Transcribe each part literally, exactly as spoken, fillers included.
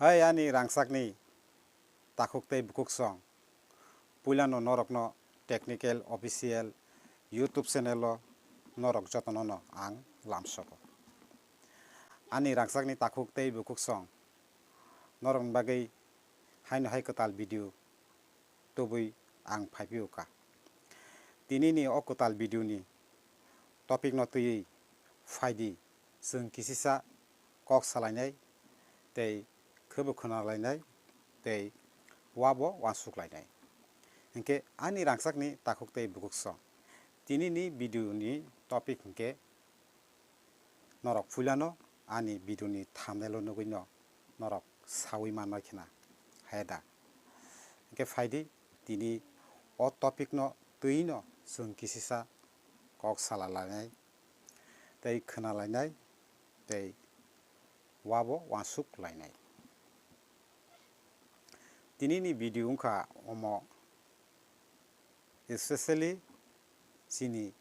Hai ani rangchakni takhuk tei bukhuksong, puilano norokno Technical Official YouTube channel-o norok jotono'-no ang lamsogo. Ani rangchakni takhuk tei bukhuksong, norokni bagwi haino hai kwtal video tubui ang phaiphio kha. Tinini o kwtal video ni topic no twiwi phaidi, chwng kisisa kok salainai tei khwbo khwnalainai tei wabo uansuk lainai. Hinkhe ani rangchakni takhuk tei bukhuksong, tinini video ni topic hinkhe norok puilano ani video ni thumbnail o nugwino norok sawi mannai khna, hai da? Hinkhe phaidi, tini o topic no twino chwng kisisa kok salalainai tei khwnalainai tei wabo uansuk lainai. Tinini video wngkha omo, especially chini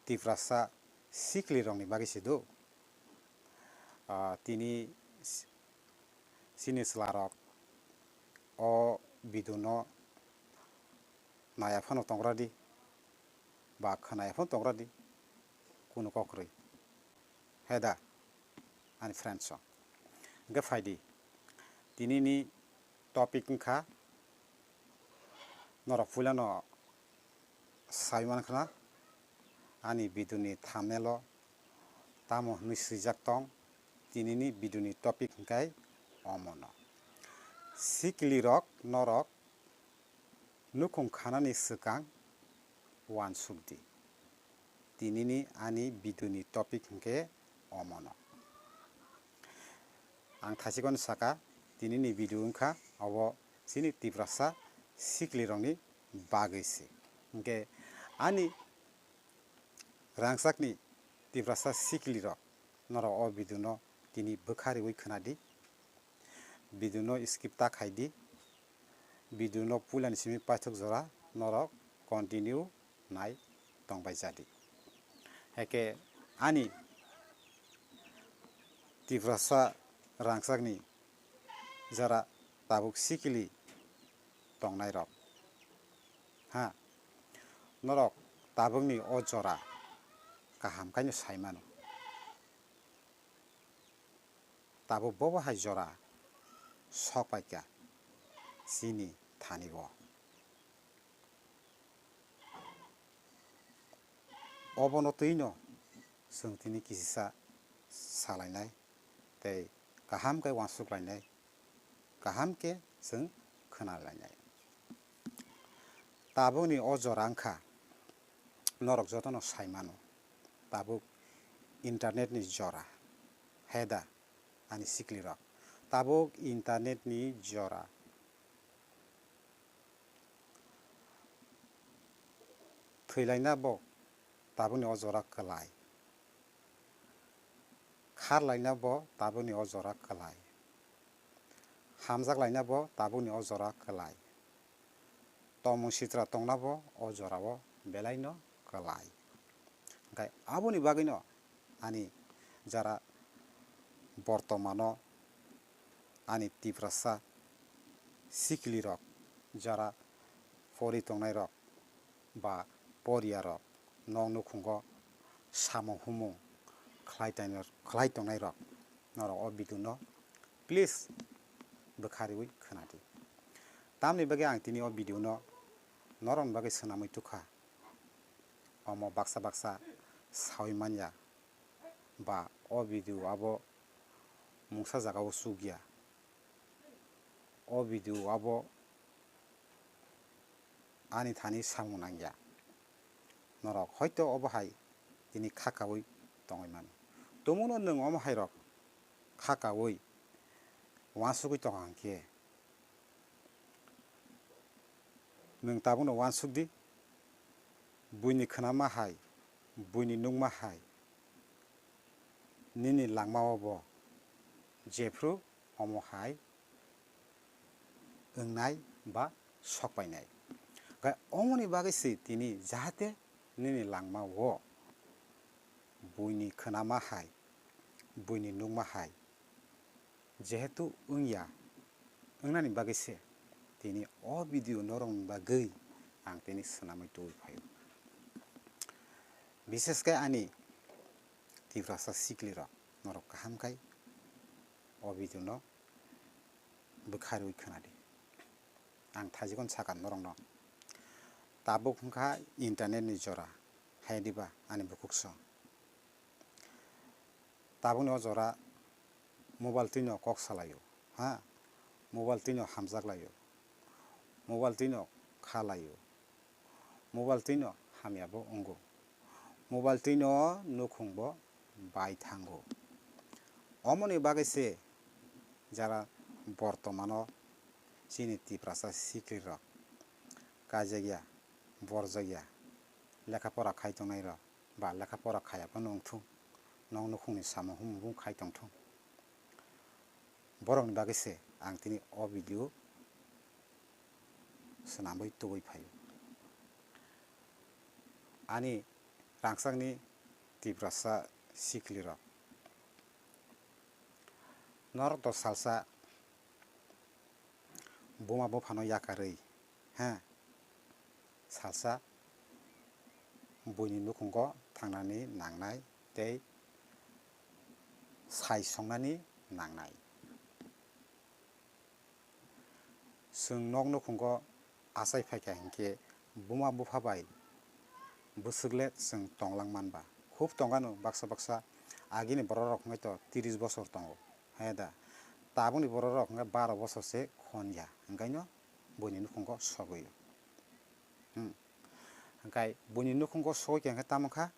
Tiprasa siklirokni bagwi se do. Ah, tini s-, chini chwlarok o video no naya phano tongra di, ba khwnaya phano tongra di, kunu kok kwrwi. He da, ani friends rok. Hinkhe phaidi, tinini topic wngkha, norok puilano sai mankhna, ani video ni thumbnail o tamo hwnwi swijak tong, tinini video ni topic hinkhe omono. Siklirok norok nukhung khanani swkang uansuk di. Tinini ani video ni topic hinkhe omono. Ang thaichikno saka, tinini video wngkha obo chini Tiprasa siklirokni bagwi se. Hinkhe ani rangchakni Tiprasa siklirok, norok o video no tini bwkha riwi khwnadi. Video no skip ta khaidi. Video no puilani simi paithak jora norok continue nai tongbai jadi. Heke ani Tiprasa rangchakni jora tabuk sikili tongnairok, ha, norok tabukni o jora kaham khaino sai mano. Tabuk bobo hai jora sok paikha chini thani o. Obono twino chwng tini kisisa salainai tei kaham khe uansuk lainai, kaham khe chwng khwna lainai. Tabukni o jora wngkha, norok jotono sai mano, tabuk internet ni jora, he da, ani siklirok? Tabuk internet ni jora. Thwilaina bo tabukni o jora kwlai. Kharlaina bo tabukni o jora kwlai. Hamjak laina bo tabukni o jora kwlai. Tongmung sitra tongna bo o jorao belaino kwlai. Hwnkhe aboni bagwino ani jara bortomano ani Tiprasa siklirok, jara pori tongnairok ba poriyarok, nok nukhungo samung humung khlai tongnairok, norok o video no please bwkha riwi khwnadi. Tamni bagwi ang tini o video no norokni bagwi swnamwi tukha. Omo baksa baksa sawi manya ba o video abo mungsa jagao chukya. O video abo ani thani samung nangya. Norok hoito obo hai tini kha kaui tongwi mano. Tumuno nwng omo hairok kha kaui uansugwi tongkha hwnkhe, nwng tabukno uansuk di, buini khwnama hai, buini nukma hai, nini langmao bo jephru omo hai wngnai ba sok painai. Hwnkhe omoni bagwi se tini jahate nini langmao buini khwnama hai, buini nukma hai Jehetu wngya, wngnani bagwi se tini o video norokni bagwi ang tini swnamwi tubui phaio. Bishesh khe ani Tiprasa siklirok norok kaham khai o video no bwkharwi khwnadi. Ang thajikon sakha norokno. Tabuk wngkha internet ni jora, hai diba ani bukhuk song. Tabukni o jora mobile twino kok salaio, ha, mobile twino hamjak laio, mobile twino kha laio, mobile twino hamyabo wngo, mobile twino nukhungbo bai thango. Omoni bagwi se jara bortomano chini Tiprasa siklirok kaijakya, borjakya, lekha pora khai tongnairok ba lekha pora khayabo wngthung, nok nukhungni samung humung khai tongthung. Borokni bagwi se ang tini o video swnamwi tubui phaio. Ani rangchakni Tiprasa siklirok, norok to salsa buma buphano yakarwi, ha, salsa buini nukhungo thangnani nangnai tei sai songnani nangnai. Chwng nok nukhungo achai phaikha hinkhe buma bupha bai bwswk le chwng tonglang manba. Khub tongano baksa baksa agini bororok hwnkhe to tris bosor tongo, he da. Tabukni bororok hwnkhe baro bosor se khon ya, hwnkhaino buini nukhungo sogwi o. Hmm. Hwnkhe buini nukhungo sogwi khe hwnkhe tamo kha?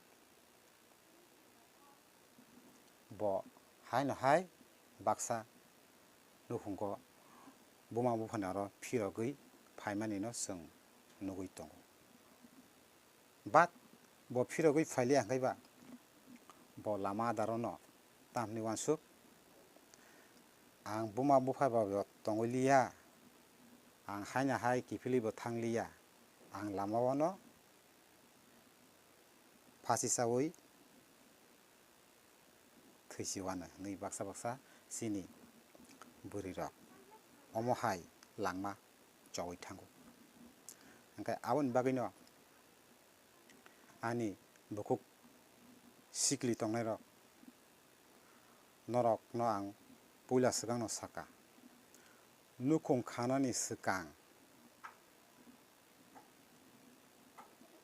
Bo haino hai baksa nukhungo buma buphani oro phirogwi phaimanino chwng nugwi tongo. But bo phirogwi phailiya hwnkhe ba bo lama adarono tamni uansuk, ang buma bupha bai bo tongwi liya, ang haino hai kiphilwi bo thang liya, ang lama o no phasi chaui thwisi uanw hwnwi baksa baksa chini bwrwirok omo hai langma chogwi thango. Hwnkhe aboni bagwino ani bukhuk sikli tongnairok, norokno ang puila swkangno sakha, nukhung khanani swkang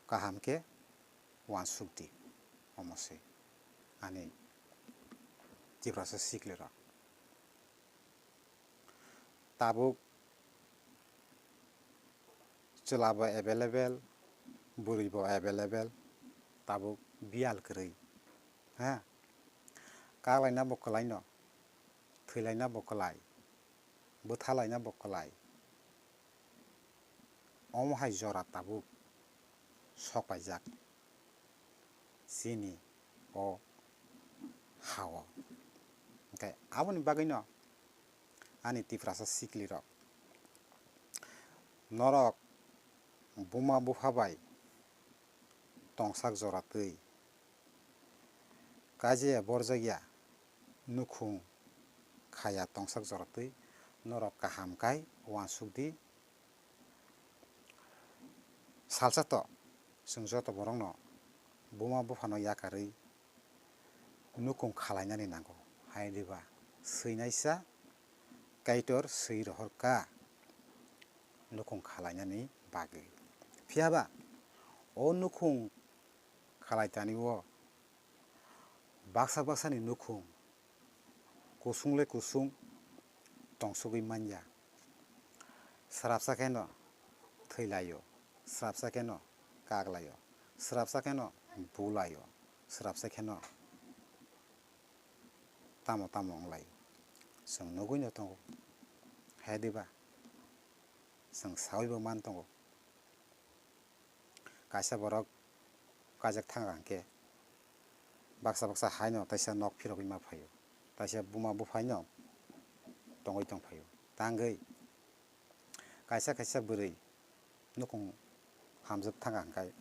kaham khe uansuk di, omo se ani Tiprasa siklirok. Tabuk chwla bo available, bwrwi bo available, tabuk biyal kwrwi, ha, kaklaina bo kwlaino, thwilaina bo kwlai, bwthalaina bo kwlai. Omo hai jora tabuk sok paijak chini o ha-o. Hwnkhe aboni bagwino ani Tiprasa siklirok, norok buma bupha bai tongsak jora twi kaijakya borjakya nukhung khaya tongsak jora twi norok kaham khai uansuk di. Salsa to chwng joto borokno buma buphano yakarwi nukhung khalainani nango, hai diba swinaisa Kaitor swi rohor kha nukhung khalainani bagwi. Phiyaba o nukhung khalai tani o baksa baksani nukhung kusung le kusung tongsugwi manya. Swrapsa kheno thwilaio, swrapsa kheno kaklaio, swrapsa kheno bulaio, swrapsa kheno tamo tamo wnglaio. Chwng nugwino tongo, he diba? Chwng sawibo man tongo. Kaisa borok kaijak thang hwnkhe baksa baksa haino teisa nok phirogwi ma phaio, teisa buma buphaino tongwi tong phaio. Tangwi kaisa kaisa bwrwi nukhung hamjak thang hwnkhe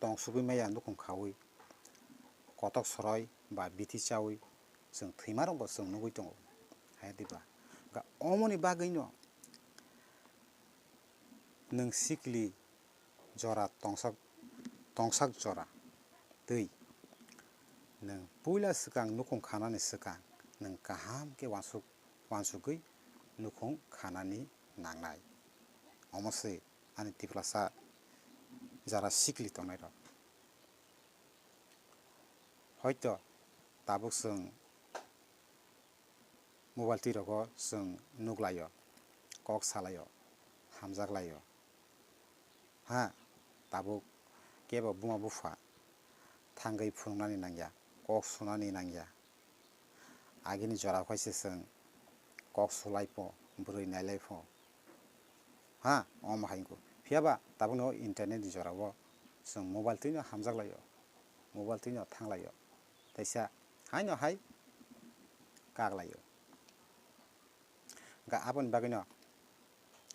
tongsugwi maya nukhung khaui kotok soroi ba bithi chaui chwng thwimarokbo chwng nugwi tongo, hai diba? Hwnkha omoni bagwino nwng sikli jora tongsak, tongsak jora twi nwng puila swkang nukhung khanani swkang nwng kaham khe uansuk, uansugwi nukhung khanani nangnai. Omo se ani Tiprasa jara sikli tongnairok. Hoito tabuk chwng mobile twi rogo chwng nuklaio, kok salaio, hamjaklaio. Ha, tabuk kebo buma bupha thangwi phunuknani nangya, kok sunani nangya. Agini jora khaise chwng kok sulai pho, bwrwi nailai pho. Ha, omo hai wngkha. Phiyaba tabukno internet ni jorao chwng mobile twino hamjaklaio, mobile twino thanglaio. Teisa haino hai kaklaio. Hwnkha aboni bagwino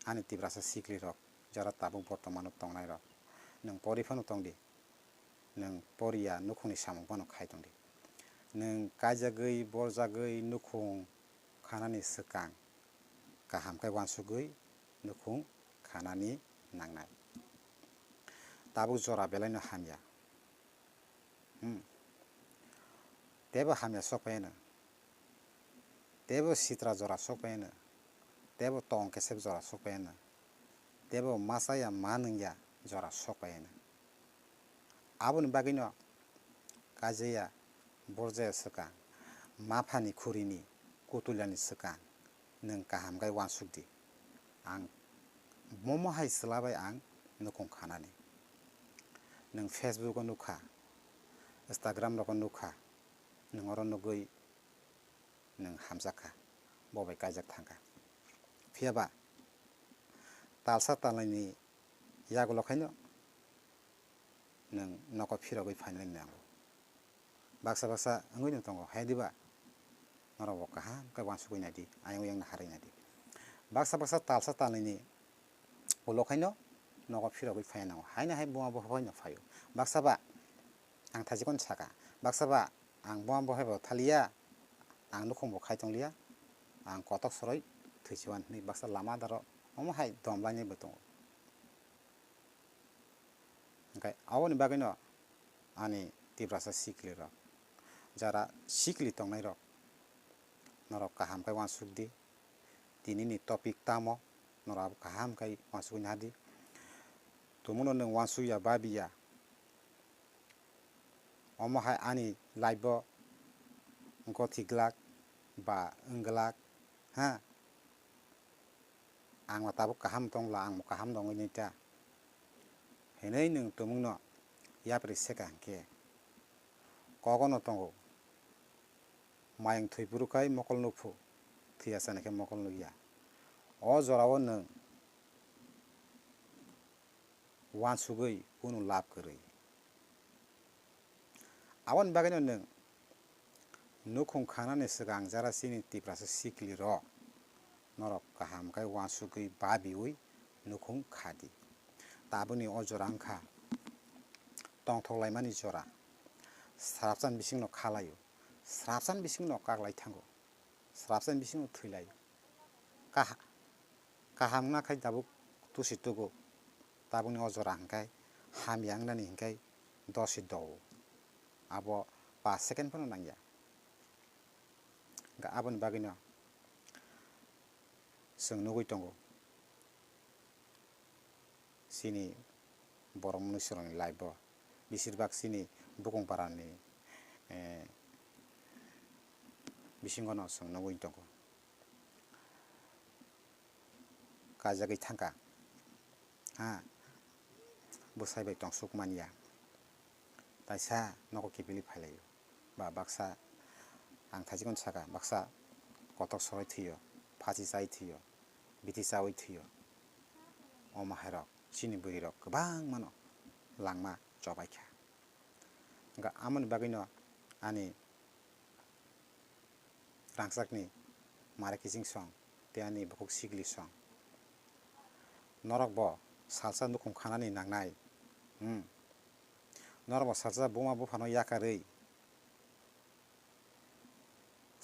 ani Tiprasa siklirok jora tabuk bortomano tongnairok, nwng pori phano tongdi, nwng poriya nukhungni samung phano khai tongdi. Nwng kaijagwi, borjagwi nukhung khanani swkang kaham khe uansugwi nukhung khanani nangnai. Tabuk jora belaino hamya. Hmm. Tebo hamya sok pai hwno. Tebo sitra jora sok pai hwno. Tebo tong kesep jora sok pai hwno. Tebo masa ya ma nung ya jora sok pai hwno. Aboni bagwino kajaya borjaya swkang, maphani khurini kutulyani swkang, nwng kaham khe uansuk di. Ang momo hai chwla bai ang nukhung khanani. Nwng Facebook o nukha, Instagram rogo nukha, nwng oro nugwi nwng hamjakha, bo bai kaijak thangkha. Phiyaba talsa talnaini yagulo khaino nwng nogo phirogwi phainani nango. Baksa baksa wngwi no tongo, hai diba? Norok bo kaham khe uansugwi naidi, ayang oyang no harwi naidi. Baksa baksa talsa talnini ulo khaino nogo phirogwi phaiya nango, haino hai buma bupha bai no phaio. Baksa ba ang thajikon saka, baksa ba ang buma bupha bai bo thaliya, ang nukhung bo khai tongliya, ang kotok soroi thwichiwan hinwi baksa lama daro omo hai dom lainai bo tongo. Hwnkhe aboni bagwino ani Tiprasa siklirok, jara sikli tongnairok, norok kaham khe uansuk di. Tinini topic tamo, norok abo kaham khe uansugwi naha di. Tumungno nwng uansukya, babiya, omo hai ani life o gothi glak ba wng glak, ha? Ang bo tabuk kaham tongla, ang bo kaham tongwi nai ta hinwi nwng tumungno yapri seka hinkhe kogono tongo. Mayung thwi phuru khai mokol nukphu, thwi achana khe mokol nukya. O jorao nwng uansugwi kunu lab kwrwi. Aboni bagwino nwng nukhung khanani swkang jara chini Tiprasa siklirok norok kaham khe uansugwi babiwi nukhung khadi. Tabukni o jora wngkha tongthok laimani jora. Srapsan bisingno khalaio, srapsan bisingno kaklai thango, srapsan bisingno thwilaio. Kaha-, kaham wngna khai tabuk tusi tugo, tabukni o jora hwnkhe hamya wngnani hwnkhe dosi do-o, abo paanch second phano nangya. Hwnkhe aboni bagwino chwng nugwi tongo. Chini borok mwnwi swrwngni life o, besir bak chini bukung parani, eh, bisingo no chwng nugwi tongo. Kajagwi thangkha, ha, bwsai bai tongsuk manya, taisa nogo kiphilwi phailaio. Ba baksa ang thaichikon saka, baksa kotok soroi thwio, phachi chai thwio, bithi chaui thwio. Omo hairok chini bwrwirok kwbangmano langma chobaikha. Hwnkha amoni bagwino ani rangchakni mare kiching song tei ani bukhuk sikli song. Norok bo salsa nukhung khanani nangnai. Hmm. Norok bo salsa buma buphano yakarwi,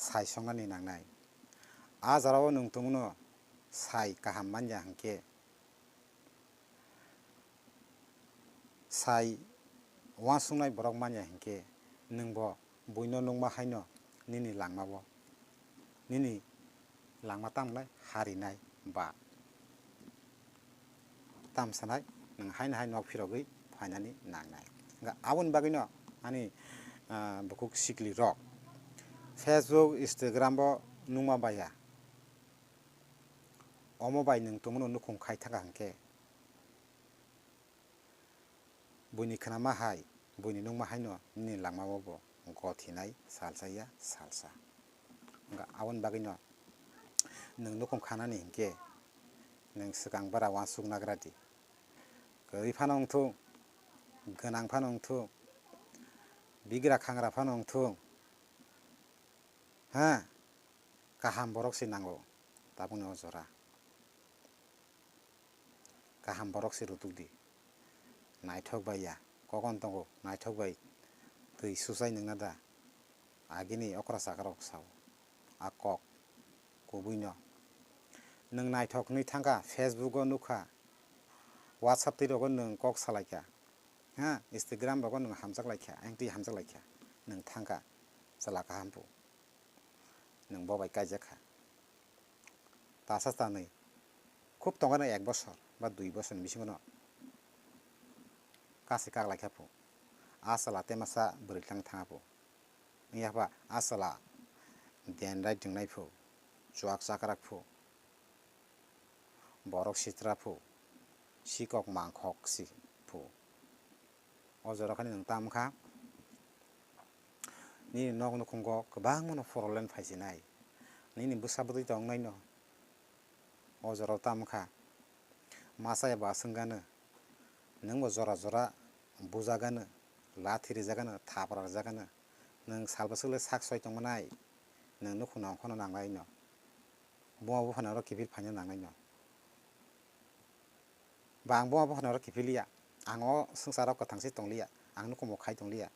sai songnani nangnai. A jorao nwng tongmano sai kaham manya hinkhe, sai uansuknai borok manya hinkhe, nwngbo buino nukma haino nini langmao, nini langma tamnai harinai ba tamsanai nwng haino hai nok phirogwi phainani nangnai. Hwnkhe aboni bagwino ani, ah, bukhuk sikli rok Facebook, Instagram bo nukma baiya. Omo bai nwng tongmano nukhung khai thangkha hinkhe, buini khnama hai, buini nukma haino nini langmao bo gothinai salsa ya salsa. Hwnkhe aboni bagwino nwng nukhung khanani hinkhe nwng swkang bara uansuk nagra di. Kwrwi phano wngthung, gwnang phano wngthung, bigra khangra phano wngthung, ha, kaham borok se nango tabukni o jora. Kaham borok se rutuk di. Naithok bai ya, kokon tongo, naithok bai twi suchai nungna da? Agini okra chakrok sao. A kok kubui no. Nwng naithok hwnwi thangkha, Facebook o nukha, WhatsApp twi rogo nwng kok salaikha, ha, Instagram rogo nwng hamjak laikha, ayang twi hamjak laikha, nwng thangkha, chwla kaham phu, nwng bo bai kaijak kha. Tasa tanwi, khub tongkha na ek bosor ba dui bosor ni bisingo no kasi kak laikha phu, a chwla temasa bwrwi tlang thangkha phu. Wngya ba a chwla denrai dwngnai phu, chuak chakrak phu, borok sitra phu, sikok mangkhok si phu. O jora khe nwng tam kha, nini nok nukhungo kwbangma no problem phaisinai, nini bwsa bwtwi tongnai no. O jorao tamo kha, masa ya ba aswk gano, nwng bo jora jora buja gano, lathi rijak gano, thapra rijak gano, nwng sal bwswk le sak soi tongmanai, nwng nukhung nang phano nangnai no, buma buphano oro kiphil phaina nangnai no, ba ang buma buphano oro kiphil ya, ang o swngcharo kwthang se tong liya, ang nukhung bo khai tong liya.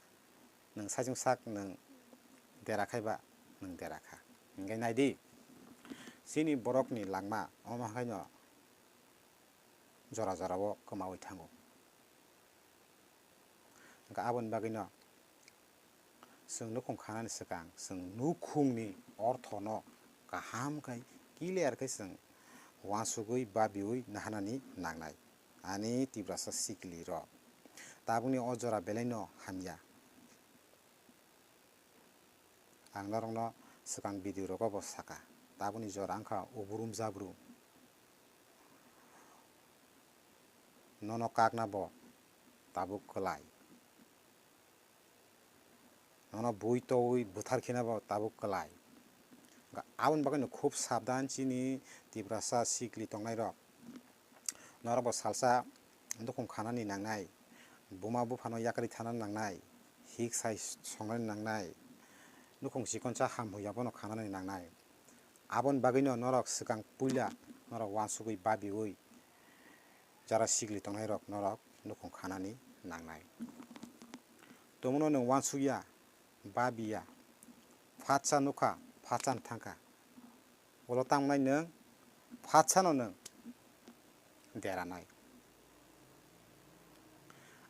Nwng saichung sak nwng dera khai ba nwng dera kha. Hinkhe nai di, chini borokni langma omo hai no jora jorao kwmaui thango. Hinkhe aboni bagwi no chwng nukhung khanani swkang chwng nukhungni orthono kaham khai clear khai chwng uansugwi babiui nahanani nangnai. Ani Tiprasa sikli rok tabukni o jora belai no hamya. Ang norokno swkang video rogo bo saka, tabukni jora wngkha uburum jabrum. Nono kakna bo tabuk kwlai, nono bui toui bwthar khina bo tabuk kwlai. Aboni bagwi no khub sabdan chini Tiprasa sikli tongnai rok. Norok bo salsa nukhung khanani nangnai, buma buphano yakarwi thana nangnai, hik sai songnani nangnai, nukhung chikonsa ham huya bono khanani nangnai. Aboni bagwino norok swkang puila norok uansugwi babiui jara sikli tongnairok norok nukhung khanani nangnai. Tongmano nwng uansukya, babiya, phatsa nukha, phatsano thangkha. Ulo tamnai nwng phatsano nwng deranai.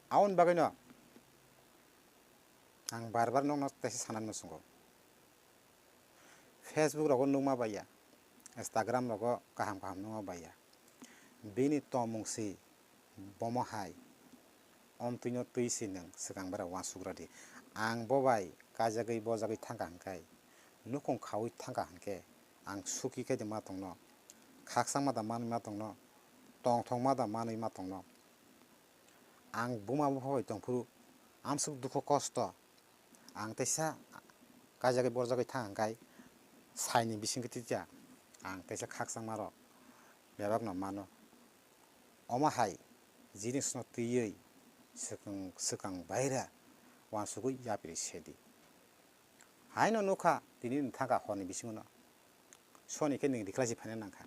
Aboni bagwino ang bar bar nokno teisa sanani muchungo. Facebook rogo nukma baiya, Instagram rogo kaham kaham nukma baiya. Bini tongmung si bomo hai, omtwino twi si nwng swkang bera uansukra di. Ang bo bai kaijagwi bojagwi thangkha hwnkhe, nukhung khaui thangkha hwnkhe, ang suki khe de ma tongno, khakchangma da manwi ma tongno, tongthokma da manwi ma tongno. Ang buma bupha bai tongphuru amsuk dukhu kosto, ang teisa kaijagwi borjagwi thang hwnkhe saini bisingtwi twicha ang teisa khakchangmarok bebakno mano. Omo hai jinisno twiwi swkang, swkang baira uansugwi yapri sedi. Haino nukha tini nwng thangkha horni bisingono, soni khe nwng rikhlai si phaina nangkha.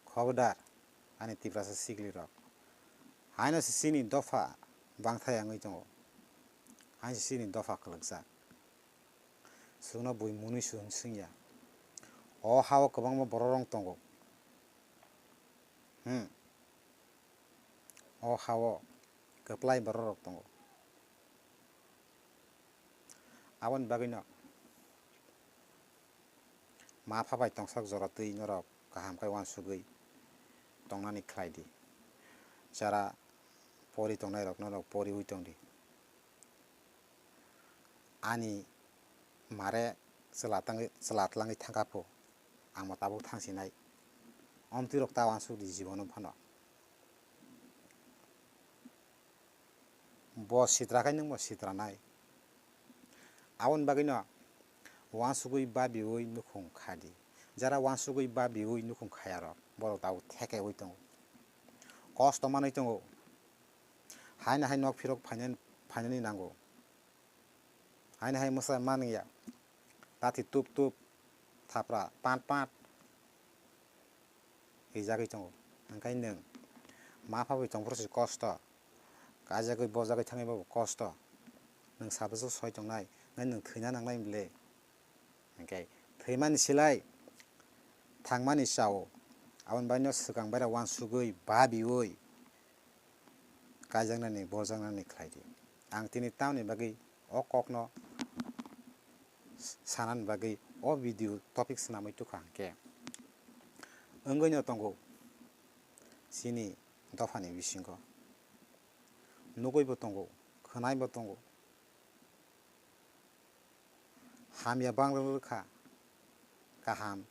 Khobodar, ani Tiprasa sikli rok. Haino se chini dopha bangthai wngwi tongo. Ang se chini dopha kwlwkjak. Chwngno bui mwnwi se hwn swngya. O ha-o kwbangma bororok tongo. Hmm. O ha-o kwplai bororok tongo. Aboni bagwino ma pha bai tongsak jora twi norok kaham khe uansugwi tongnani khlai di. Jara pori tongnairok norok poriwi tong di. Ani mare chwla tangwi, chwla tlangwi thangkha pho, ang bo tabuk thang sinai. Omtwi rok ta uansuk di jibono phano. Bo sitra khai nwng bo sitra nai. Aboni bagwino uansugwi babiwi nukhung kha di. Jara uansugwi babiwi nukhung khayarok, borok tabuk thekewi tongo. Kosto manwi tongo. Haino hai nok phirok phainani, phainani nango. Haino hai mwsa manliya. Tati tup tup, thapra pat pat. Rijagwi tongo. Hwnkhai nwng ma pha bai tongphuru se kosto. Kaijagwi bojagwi thangwi bo kosto. Nwng sabajwk soi tongnai, hwnkhai nwng thwina nangnai bwle. Hwnkhe thwimani silai thangmani chao. Aboni bagwino swkang baira uansugwi babiwi kaijaknani, borjaknani khlai di. Ang tini tamoni bagwi o kokno sanani bagwi o video topic swnamwi tukha hwnkhe wngwino tongo chini dophani bisingo. Nugwibo tongo, khwnaibo tongo. Hamya bang rwkha, kaham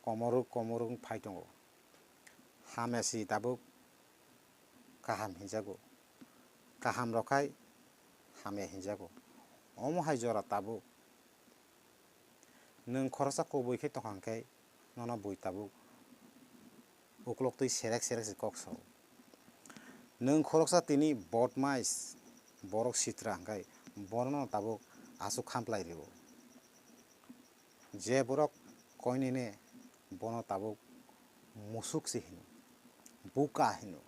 komorok komorok phai tongo. Hamya si tabuk kaham hinjago, kaham rok khai hamya hinjago. Omo hai jora tabuk nwng khoroksa kubui khe tongkha hwnkhe nono bui tabuk uklok twi serek serek se kok sao. Nwng khoroksa tini bodmais borok sitra hwnkhe bono tabuk aswk khamplai rio. Je borok koinene bono tabuk musuk se hino, buka hino,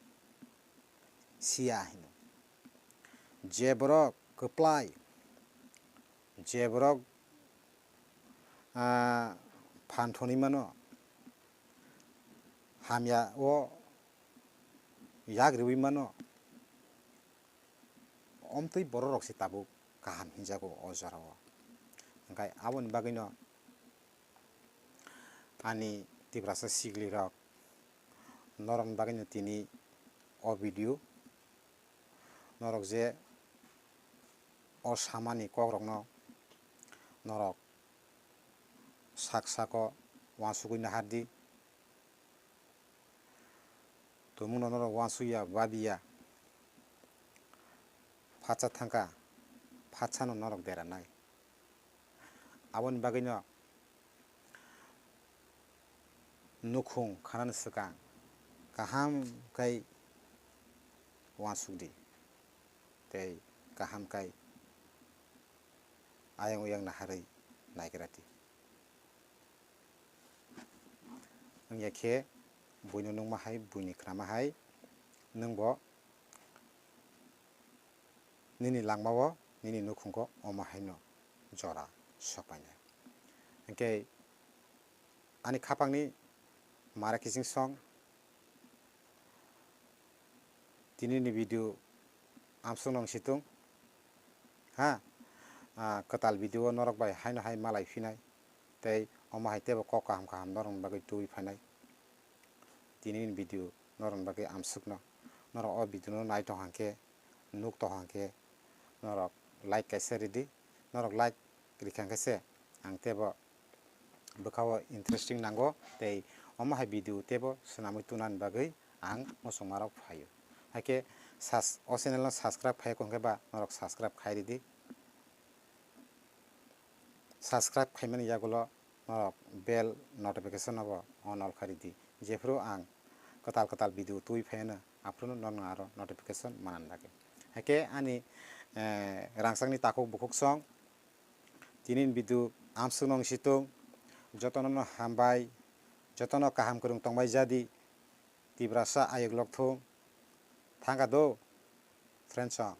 sia hino. Je borok kwplai, je borok, ah, phan thonwi mano, hamya o yak riwi mano, omtwi bororok se tabuk kaham hinjago o jorao. Hwnkhe aboni bagwino ani Tiprasa siklirok, norokni bagwino tini o video. Norok je o samani kokrokno norok sak sako uansugwi nahar di. Tumungno norok uansukya, babiya, phatsa thangkha, phatsano norok deranai. Aboni bagwino nukhung khanani swkang kaham khe uansuk di tei kaham khe ayang oyang naharwi naigra di. Wngya khe buino nukma hai, buini khnama hai, nwngbo nini langmao, nini nukhungo omo haino jora sokpainai. Hwnkhe ani khapangni mara kiching song, tinini video amsukno wng situng ha, ah, kwtal video o norok bai haino hai malai phinai, tei omo hai teibo kok kaham kaham norokni bagwi tubui phainai. Tinini video norokni bagwi amsukno. Norok o video no nai tong hwnkhe, nuk tong hwnkhe, norok like kaisa ridi. Norok like rikha hwnkhe se ang teibo bwkhao interesting nango, tei omo hai video teibo swnamwi tunani bagwi ang muchungmarok phaio. Haikhe sas-, o channel no subscribe khaiya hwnkhe ba norok subscribe khai ridi. Subscribe khaimani yagulo norok bell notification nobo on all kharidi, jephru ang kwtal kwtal video twi phaiano aphruno norno aro notification manani bagwi. Haikhe ani, eh, rangchakni takhuk bukhuk song tini video amsukno wng situng, jotono no hambai, jotono kaham kwrwng tongbai jadi, Tiprasa ayuk lokthung thangkha do friends song.